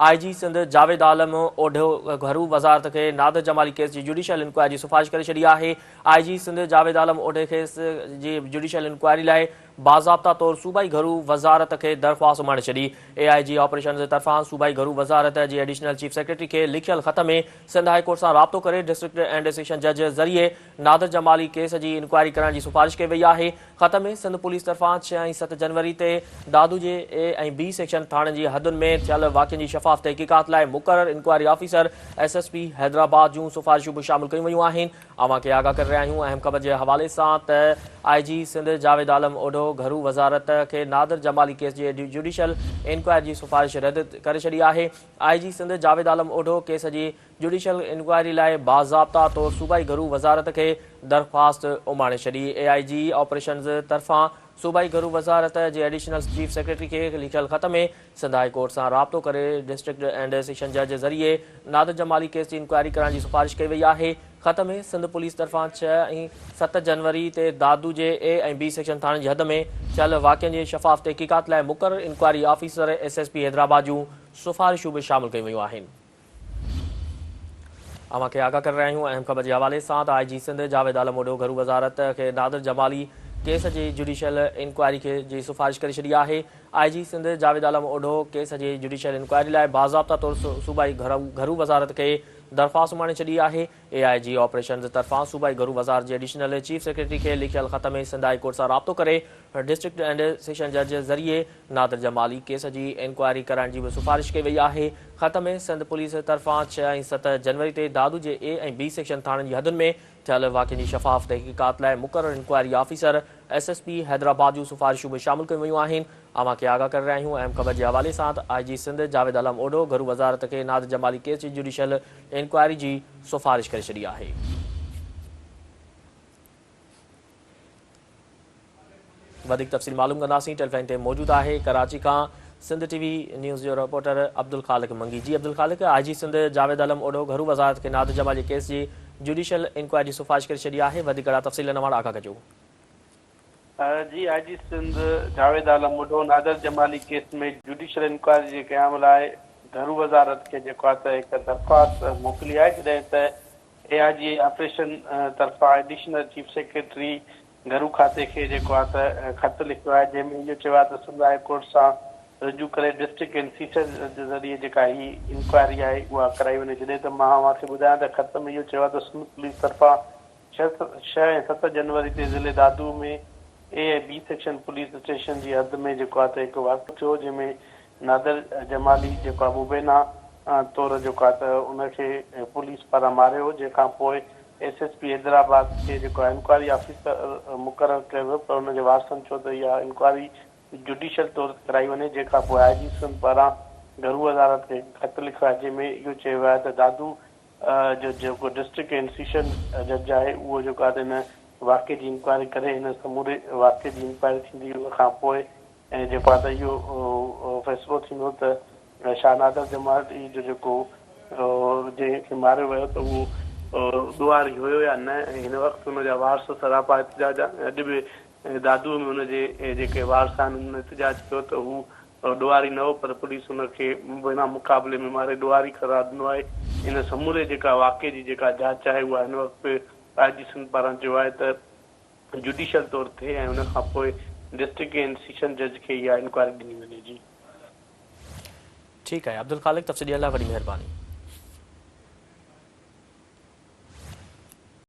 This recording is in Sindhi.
آء جي سنڌ جاويد عالم اوڍو گهرو وزارت کي نادر جمالي ڪيس جي جوڊيشل انڪوائري جي سفارش ڪري ڇڏي آهي. آء جي سنڌ جاويد عالم اوڍي ڪيس جي جوڊيشل انڪوائري لاء باضابطا طور صوبائي گهرو وزارت کي درخواست اماڻي ڇڏي. اي آء جي آپريشنز طرفان صوبائي گهرو وزارت جي ايڊيشنل چيف سيڪريٽري کي لکيل خط ۾ سنڌ هاء ڪورٽ سان رابطو ڪري ڊسٽرڪٽ اينڊ سيشن جج ذريعي نادر جمالي ڪيس جي انڪوائري ڪرائڻ جي سفارش ڪئي وئي آهي. خط ۾ سنڌ پوليس طرفان 6 ۽ 7 جنوري تي دادو جي اي ۽ بي سيڪشن ٿاڻن جي حدن ۾ ٿيل واقعن جي شفاف تحقيقات لاء مقرر inquiry officer S S P Hyderabad جون سفارشون به شامل ڪيون ويون آهن. اوهان کي آگاهه ڪري رهيا آهيون اهم خبر جي حوالي سان ته آء جي سنڌ جاويد عالم اوڍو گهرو وزارت کي نادر جمالي ڪيس جي جوڊيشل انڪوائري جي سفارش رد ڪري ڇڏي آهي. آء جي سنڌ جاويد عالم اوڍو ڪيس جي جوڊيشل انڪوائري لاء باضابطا طور صوبائي گهرو وزارت کي درخواست اماڻي ڇڏي. اي آء جي آپريشنز طرفان صوبائي گهرو وزارت جي ايڊيشنل چيف سيڪريٽري کي لکيل خط ۾ سنڌ هاء ڪورٽ سان رابطو ڪري ڊسٽرڪٽ اينڊ سيشن جج ذريعي نادر جمالي ڪيس جي انڪوائري ڪرائڻ جي سفارش ڪئي وئي آهي. خط ۾ سنڌ پوليس طرفان 6 ۽ 7 جنوري تي دادو جي اي ۽ بي سيڪشن ٿاڻن جي حد ۾ ٿيل واقعن جي شفاف تحقيقات لاء مقرر inquiry officer S S P Hyderabad جون سفارشون به شامل ڪيون ويون آهن. اوهان کي آگاهه ڪري رهيا آهيون اهم خبر جي حوالي سان ته آء جي سنڌ جاويد عالم اوڍو گهرو وزارت کي نادر جمالي ڪيس جي جوڊيشل انڪوائري کي جي سفارش ڪري ڇڏي آهي. آء جي سنڌ جاويد عالم اوڍو ڪيس جي جوڊيشل انڪوائري لاء باضابطا طور صوبائي گهرو وزارت کي درخواست اماڻي ڇڏي آهي. اي آء جي آپريشنز طرفان صوبائي گهرو وزارت جي ايڊيشنل چيف سيڪريٽري کي لکيل خط ۾ سنڌ هاء ڪورٽ سان رابطو ڪري ڊسٽرڪٽ اينڊ سيشن جج ذريعي نادر جمالي ڪيس جي انڪوائري ڪرائڻ جي به سفارش ڪئي وئي آهي. خط ۾ سنڌ پوليس طرفان 6 ۽ 7 جنوري تي دادو جي اي ۽ بي سيڪشن ٿاڻن جي حدن ۾ ٿيل واقعن جي شفاف تحقيقات لاء مقرر inquiry officer S S P Hyderabad جون سفارشون به شامل ڪيون ويون آهن. اوهان کي آگاهه ڪري رهيا آهيون اهم خبر جي حوالي سان ته آء جي سنڌ جاويد عالم اوڍو گهرو وزارت کي نادر جمالي ڪيس جي جوڊيشل انڪوائري جي سفارش ڪري ڇڏي آهي. وڌيڪ تفصيل معلوم ڪنداسين ٽيليفون تي موجود آهي ڪراچي کان سنڌ ٽي وي نيوز جو رپورٽر عبدالخالق منگي جي عبدالخالق آء جي سنڌ جاويد عالم اوڍو گهرو وزارت کي نادر جمالي ڪيس جي جوڊيشل انڪوائري جي سفارش ڪري ڇڏي آهي وڌيڪ اهڙا تفصيل نواڻ آگاهه ڪجو. جي آء جي سنڌ جاويد عالم اوڍو نادر جمالي ڪيس ۾ جوڊيشل انڪوائري جي قيام لاء گهرو وزارت کي جيڪو آهي ته هڪ درخواست موڪلي آهي جڏهن ته اي آء جي آپريشن طرفان ايڊيشنل چيف سيڪريٽري گهرو کاتي کي جيڪو آهي ته خط لکيو آهي جنهن ۾ اهو چيو آهي ته سنڌ هاء ڪورٽ سان رجوع ڪري ڊسٽرڪٽ اينڊ سيشن جج ذريعي جيڪا هي انڪوائري آهي اها ڪرائي وڃي جڏهن ته مان اوهان کي ٻڌايان ته خط ۾ اهو چيو آهي ته سنڌ پوليس طرفان 6 ۽ 7 جنوري تي ضلعي دادو ۾ اي ۽ بي سيڪشن پوليس اسٽيشن جي حد ۾ جيڪو آهي ته هڪ واقعو ٿيو جنهن ۾ نادر جمالي جيڪو آهي مبينا طور جيڪو آهي ته ان کي پوليس پاران ماريو ويو جنهن کان پوء ايس ايس پي حيدرآباد کي جيڪو آهي انڪوائري آفيسر مقرر ڪيو ويو پر ان جي وارثن چيو ته اها انڪوائري جڊيشل طور تي ڪرائي وڃي جنهن کان پوء آء جي سنڌ پاران گهرو وزارت کي هڪ خط لکيو آهي جنهن ۾ اهو چيو ويو آهي ته دادو جو جيڪو ڊسٽرڪٽ اينڊ سيشن جج آهي اهو جيڪو آهي ته هن واقعي جي انڪوائري ڪري هن سموري واقعي جي انڪوائري ٿيندي ان کان پوء جيڪو آهي ته اهو فيصلو ٿيندو ته شاهه نادر جمالي جو جيڪو جنهن کي ماريو ويو ته اهو ڏوهاري هيو يا نه ۽ هن وقت ان جا وارث سراپا احتجاج آهن اڄ به دادوء ۾ ان جي جيڪي وارث آهن انهن احتجاج ڪيو ته هو ڏوهاري نه هو پر پوليس ان کي بنا مقابلي ۾ ماري ڏوهاري قرار ڏنو آهي. ان سموري جيڪا واقعي جي جيڪا جاچ آهي اها هن وقت آء جي سنڌ پاران چيو آهي ته جوڊيشل طور ٿئي ۽ ان کان پوء ڊسٽرڪٽ اينڊ سيشن جج کي اها انڪوائري ڏني وڃي جي. ٺيڪ آهي عبدالخالق تفصيل ڏيڻ لاء وڏي مهرباني.